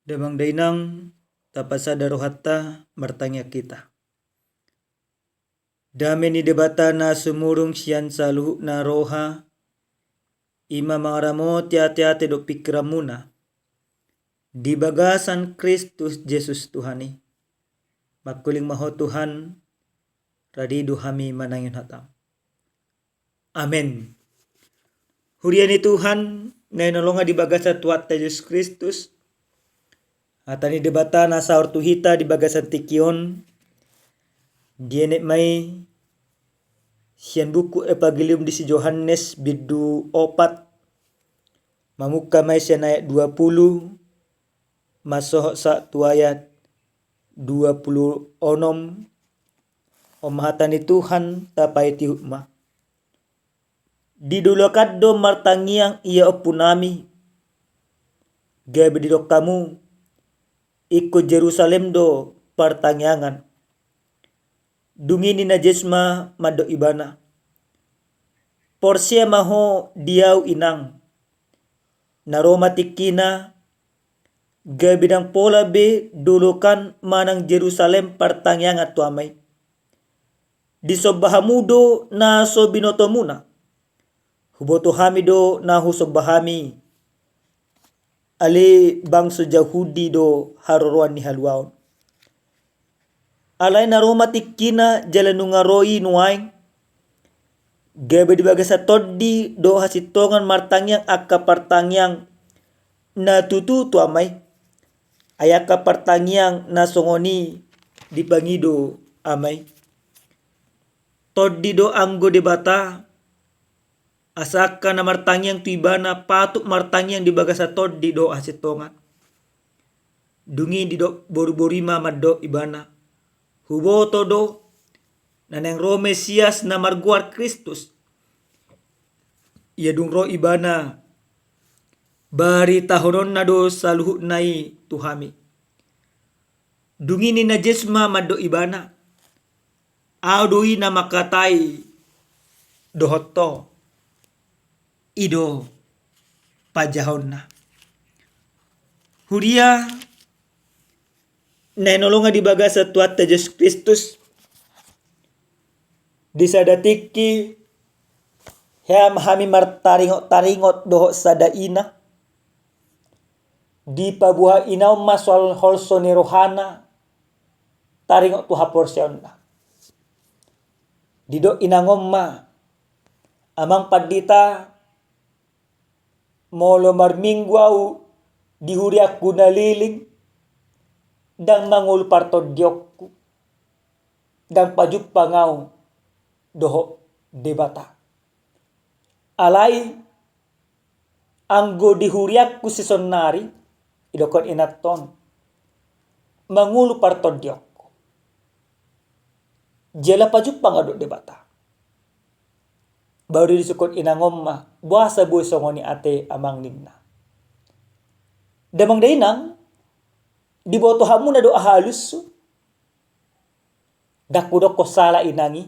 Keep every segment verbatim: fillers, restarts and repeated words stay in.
Damang dainang, tapasada rohanta, martangiang hita. Dame ni Debata na sumurung sian saluhutna roha, i ma mangaramoti ateate dohot pingkiranmuna di bagasan Kristus Jesus Tuhan i. Mangkuling ma Ho Tuhan, radi do hami manangihon hataM. Amen. Huria ni Tuhan na hinaholongan di bagasan Tuhanta Jesus Kristus, hata ni Debata na saor tu hita di bagasan tingki on, dienet ma i sian buku Evangelium di si Johannes bindu opat, mamungka ma i sian ayat dua pulu, masohot sahat tu ayat dua pulu onom. On ma hata ni Tuhan, tapaihut ma. Didolokan do martangiang ia ompunami, gabe didok hamu, ingkon Jerusalem do partangiangan. Dung i ninna Jesus ma mandok ibana: Porsea ma ho di ahu, inang. Na ro ma tingkina, gabe ndang pola be dolokan manang Jerusalem partangiangan tu Ama i. Disomba hamu do na so binotomuna. Huboto hami do na husomba hami, ale bangso Jahudi do haroroan ni haluaon. Alai na ro ma tingkina jala nunga ro i nuaeng, gabe di bagasan tondi dohot hasintongan martangiang angka partangiang na tutu tu Ama i. Ai angka partangiang na songon i dipangido Ama i. Tondi do anggo Debata, asa angka na martangiang tu Ibana patut martangiang di bagasan tondi dohot hasintongan. Dung i didok boruboru i ma mandok ibana: Huboto do na naeng ro Mesias na margoar Kristus. Ia dung ro Ibana, baritahononna do saluhutna i tu hami. Dung i ninna Jesus ma mandok ibana: Ahu do i na mangkatai dohot ho. I do panjahaonna. Huria na hinaholongan di bagasan Tuhanta Jesus Kristus, di sada tingki hea ma hami martaringottaringot dohot sada ina. Dipaboa ina on ma soal holso ni rohana taringot tu haporseaonna. Didok inang on ma: Amang Pandita, molo marminggu ahu di huriangku na leleng, ndang mangolu partondionku, ndang pajumpang ahu dohot Debata. Alai anggo di huriangku sisonari, didokkon inanta on, mangolu partondionku, jala pajumpang ahu dohot Debata. Baru disukkun inang on ma: Boasa boi songon i ate, Amang, ninna. Damang dainang, diboto hamuna do aha alushu? Ndang hudokkon sala inang i,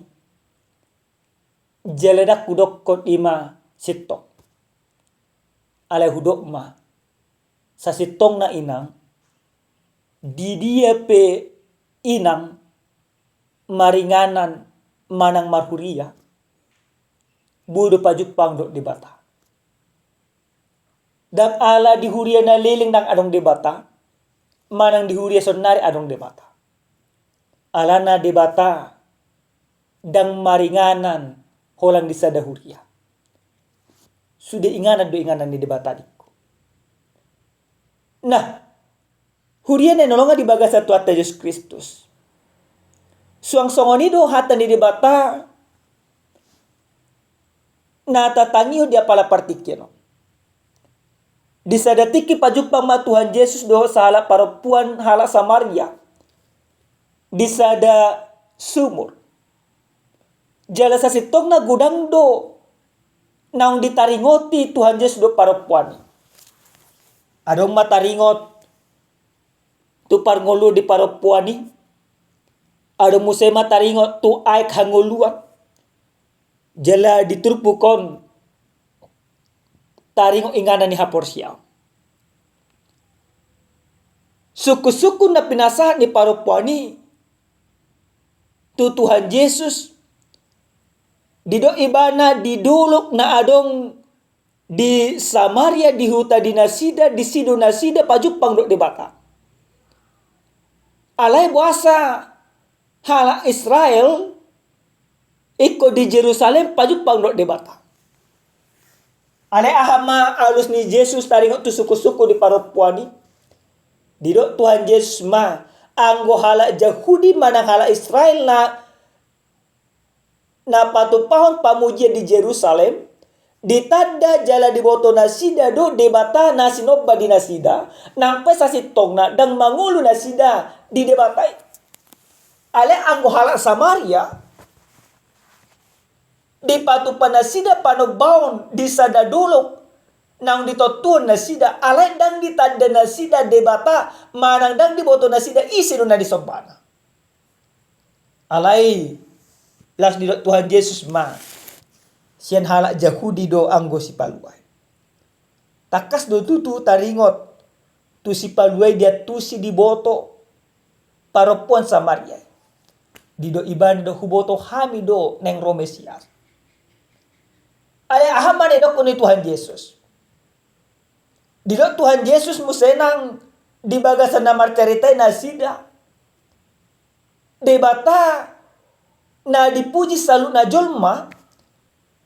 jala ndang hudokkon i ma sintong. Alai hudok ma, sasintongna inang, di dia pe inang maringanan manang marhuria, boi do pajumpang dohot Debata. Ndang ala di huria na leleng ndang adong Debata, manang di huria sonari adong Debata. Alana Debata ndang maringanan holan di sada huria. Sude inganan do inganan ni Debata, dingku. Nah, huria na hinaholongan di bagasan Tuhanta Jesus Kristus, suang songon i do hata ni Debata na tatangihon di apala partingkian on. Di sada tingki pajumpang ma Tuhan Jesus dohot sahalak parompuan halak Samaria di sada sumur. Jala sasintongna godang do naung ditaringoti Tuhan Jesus dohot parompuan i. Adong ma taringot tu parngoluon ni parompuan i, adong muse ma taringot tu aek hangoluan. Jala di turpuk on taringot inganan ni haporseaon. sungkun-sungkun na pinasahat ni parompuan i tu Tuhan Jesus, didok ibana di dolok na adong di Samaria, di huta di nasida, disi do nasida pajumpang dohot Debata. Alai boasa halak Israel ingkon di Jerusalem pajumpang dohot Debata? Alai aha ma alus ni Jesus taringot tu sungkun-sungkun ni parompuan i? Didok Tuhan Jesus ma, anggo halak Jahudi manang halak Israel na na patumpahon pamujian di Jerusalem, ditanda jala diboto nasida do Debata na sinomba di nasida, nang pe sasintongna ndang mangolu nasida di Debata i. Alai anggo halak Samaria, dipatupa nasida panombaon di sada dolok naung ditontuhon nasida, alai ndang ditanda nasida Debata, manang ndang diboto nasida ise do na disombana. Alai laos didok Tuhan Jesus ma, sian halak Jahudi do anggo sipalua i. Tangkas do tutu taringot tu sipalua i diantusi diboto parompuan Samaria i. Didok ibana do, huboto hami do naeng ro Mesias. Alai aha ma na didokkon ni Tuhan Jesus? Didok Tuhan Jesus muse nang di bagasan na marcarita i nasida, Debata na dipuji saluhutna jolma,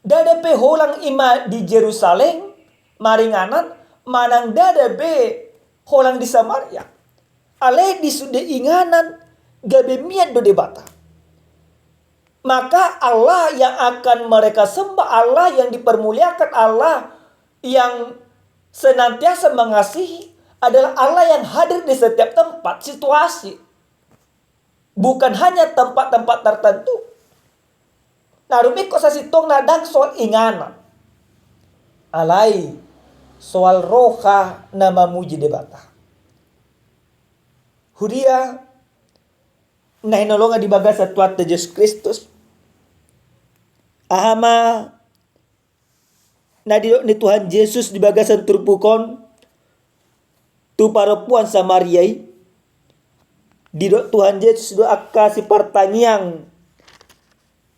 ndada pe holan i ma di Jerusalem maringanan, manang ndada pe holan di Samaria. Alai di sude inganan gabe mian do Debata. Maka Allah yang akan mereka sembah, Allah yang dipermuliakan, Allah yang senantiasa mengasihi adalah Allah yang hadir di setiap tempat, situasi. Bukan hanya tempat-tempat tertentu. Na rumingkot sasintongna ndang soal inganan. Alai soal roha na mamuji Debata. Huria na hinaholongan di bagasan Tuhanta Jesus Kristus. Aha ma na didok ni Tuhan Jesus di bagasan turpuk on tu parompuan Samaria i? Didok Tuhan Jesus do angka sipartangiang,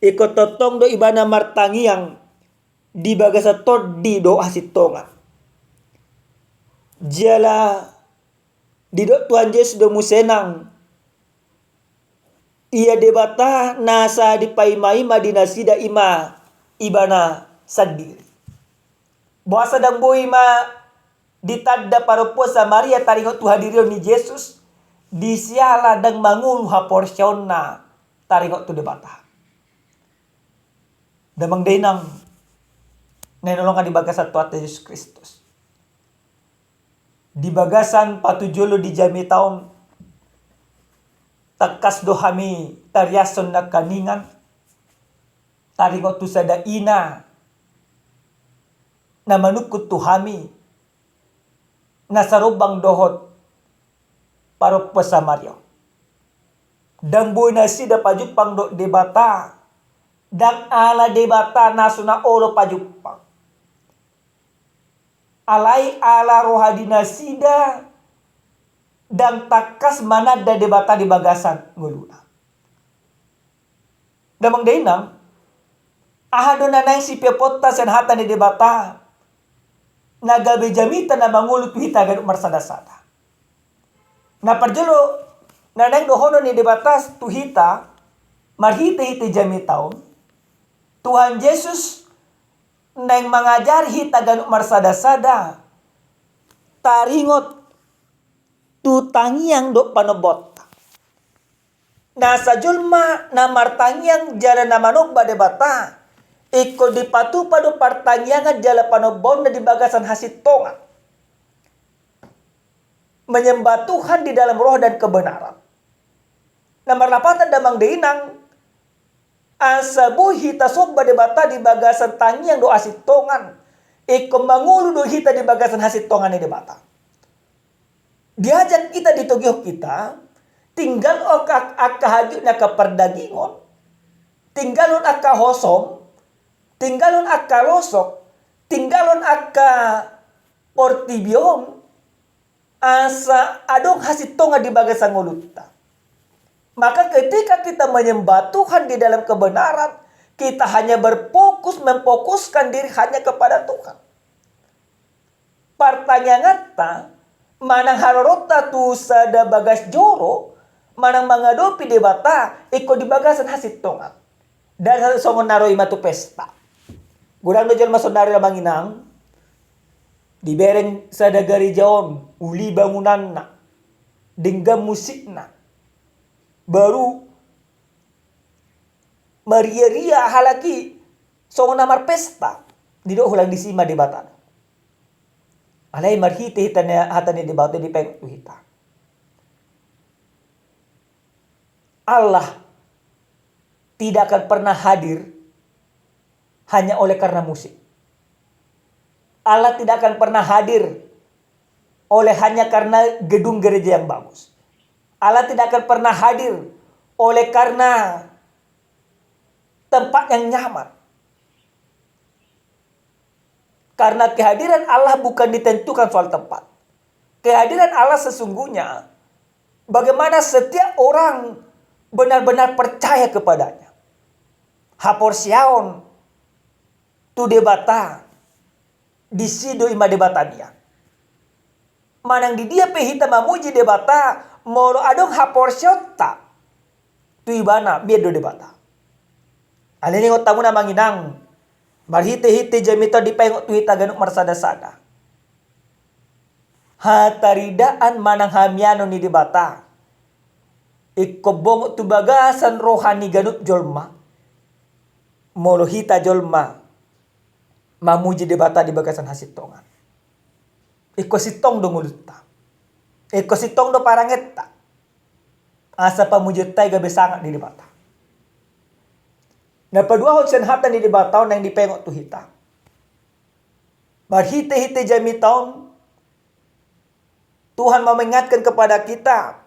ingkon tongtong do ibana martangiang di bagasan tondi dohot hasintongan. Jala didok Tuhan Jesus do muse nang, ia Debata nasa dipaimaima di nasida i ma ibana sandiri. Boasa ndang boi ma ditanda parompuan Samaria taringot tu hadirion ni Jesus, di siala ndang mangolu haporseaonna taringot tu Debata. Damang dainang na hinaholongan di bagasan Tuhanta Jesus Kristus. Di bagasan patujolo di jamita on, tangkas do hami tariashon nangkaningan taringot tu sada ina na manungkun tu hami, na sarombang dohot parompuan Samaria on. Ndang boi nasida pajumpang dohot Debata, ndang ala Debata na so na olo pajumpang. Alai ala roha ni nasida ndang tangkas mananda Debata di bagasan ngoluna. Damang dainang, aha do na naeng sipeopon ta sian hata ni Debata na gabe jamita na mangolu tu hita ganup marsada-sada? Na parjolo na naeng dohonon ni Debata tu hita marhite-hite jamita on, Tuhan Jesus naeng mangajari hita ganup marsada-sada taringot tu tangiang dohot panombaonta. Nasa jolma na martangiang jala na manomba Debata, ingkon dipatupa do partangiangan jala panombaonna di bagasan hasintongan. Menyembah Tuhan di dalam roh dan kebenaran. Na marlapatan damang dainang, asa boi hita somba Debata di bagasan tangiang dohot hasintongan, ingkon mangolu do hita di bagasan hasintongan ni Debata. Diajak hita, ditogihon hita, tinggalhon angka, angka hagiot ni angka pardagingon, tinggalhon angka hosom, tinggalhon angka losok, tinggalhon angka portibi on, asa adong hasintongan di bagasan ngolunta. Maka ketika kita menyembah Tuhan di dalam kebenaran, kita hanya berfokus, memfokuskan diri hanya kepada Tuhan. Partangianganta, manang haroronta tu sada bagas joro, manang mangadopi Debata, ingkon di bagasan hasintongan. Ndang songon na ro i ma tu pesta. Godang do jolma saonari, amang inang, dibereng sada gareja on, uli bangunanna, denggan musikna, baru maria-ria halak i songon na marpesta, didok holan disi ma Debata. Alai marhite hita ni hata ni Debata dipaingot tu hita, Allah tidak akan pernah hadir hanya oleh karena musik. Allah tidak akan pernah hadir oleh hanya karena gedung gereja yang bagus. Allah tidak akan pernah hadir oleh karena tempat yang nyaman. Karena kehadiran Allah bukan ditentukan soal tempat. Kehadiran Allah sesungguhnya bagaimana setiap orang benar-benar percaya kepada-Nya. Haporseaon tu Debata, disi do i ma Debata nian. Manang di dia pe hita mamuji Debata, molo adong haporseaonta tu Ibana, mian do Debata. Alani i, ingot hamu na, amang inang, marhite-hite jamita on dipaingot tu hita ganup marsada-sada hataridaan manang hamianon ni Debata ingkon bongot tu bagasan roha ni ganup jolma. Molo hita jolma mamuji Debata di bagasan hasintongan, ingkon sintong do ngolunta, ingkon sintong do parangenta, asa pamujionta i gabe sangap di Debata. Na paduahon sian hata ni Debata on naeng dipaingot tu hita, marhite-hite jamita on, Tuhan mau mengingatkan kepada kita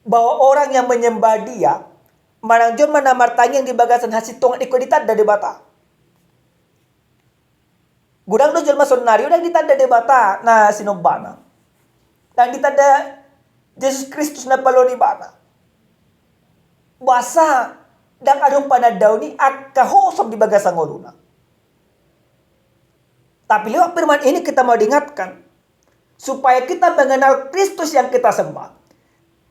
bahwa orang yang menyembah Dia, manang jolma na martangiang di bagasan hasintongan, ingkon ditanda Debata. Godang do jolma saonari on ndang ditanda Debata na sinombana, ndang ditanda Jesus Kristus na paluahon ibana. Boasa? Ndang adong panandaon i angka hosom di bagasan ngoluna. Tapi lewat firman ini kita mau diingatkan supaya kita mengenal Kristus yang kita sembah,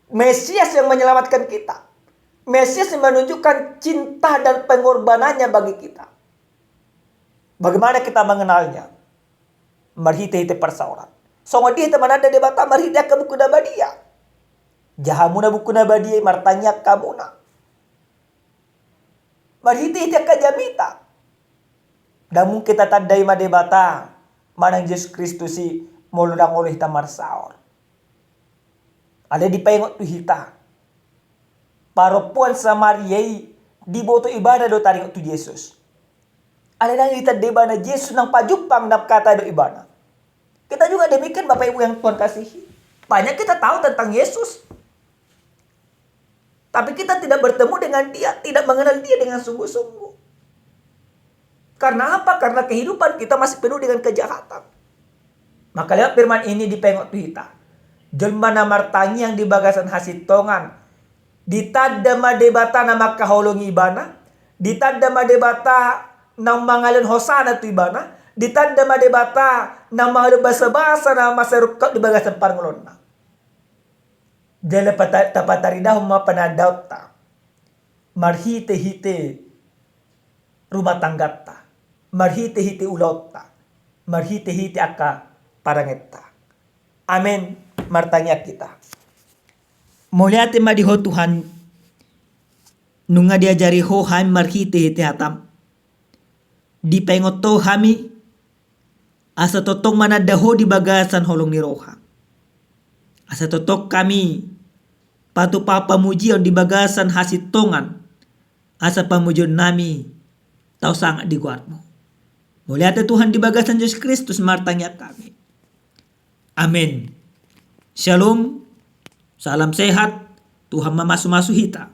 Mesias yang menyelamatkan kita, Mesias yang menunjukkan cinta dan pengorbanannya bagi kita. Bagaimana kita mengenalnya? Marhite-hite parsaoran. Songon dia hita mananda Debata? Marhite angka buku na badia. Jaha hamuna buku na badia i, martangiang hamuna. Marhite-hite angka jamita. Ndang mungkin tatandai ma Debata manang Jesus Kristus i molo ndang olo hita marsaor. Alai dipaingot tu hita, parompuan Samaria i diboto ibana do taringot tu Jesus. Alai ndang ditanda ibana Jesus, nang pajumpang nang hata do ibana. Kita juga demikian, Bapak Ibu yang Tuhan kasihi. Banyak kita tahu tentang Yesus, tapi kita tidak bertemu dengan Dia, tidak mengenal Dia dengan sungguh-sungguh. Karena apa? Karena kehidupan kita masih penuh dengan kejahatan. Maka lewat firman ini dipaingot tu hita, jolma na martangiang di bagasan hasintongan, ditanda ma Debata na mangkaholongi ibana, ditanda ma Debata na mangalehon hosana tu ibana, ditanda ma Debata na mangalehon basa-basa na mansai rungkap di bagasan parngoluonna. Jala pata-, tapataridahon ma panandaonta marhite-hite rumah tangganta, marhite-hite ulaonta, marhite-hite angka parangenta. Amen. Martangiang hita. Mauliate ma di Ho Tuhan, nunga diajari Ho hami marhite-hite hataM. Dipaingot Ho hami asa tongtong mananda Ho di bagasan holong ni roha, asa tongtong hami patupa pamujion di bagasan hasintongan, asa pamujionnami tau sangap di goarMu. Mauliate Tuhan, di bagasan Jesus Kristus martangiang hami. Amen. Shalom. Salam sehat. Tuhan mamasu-masu hita.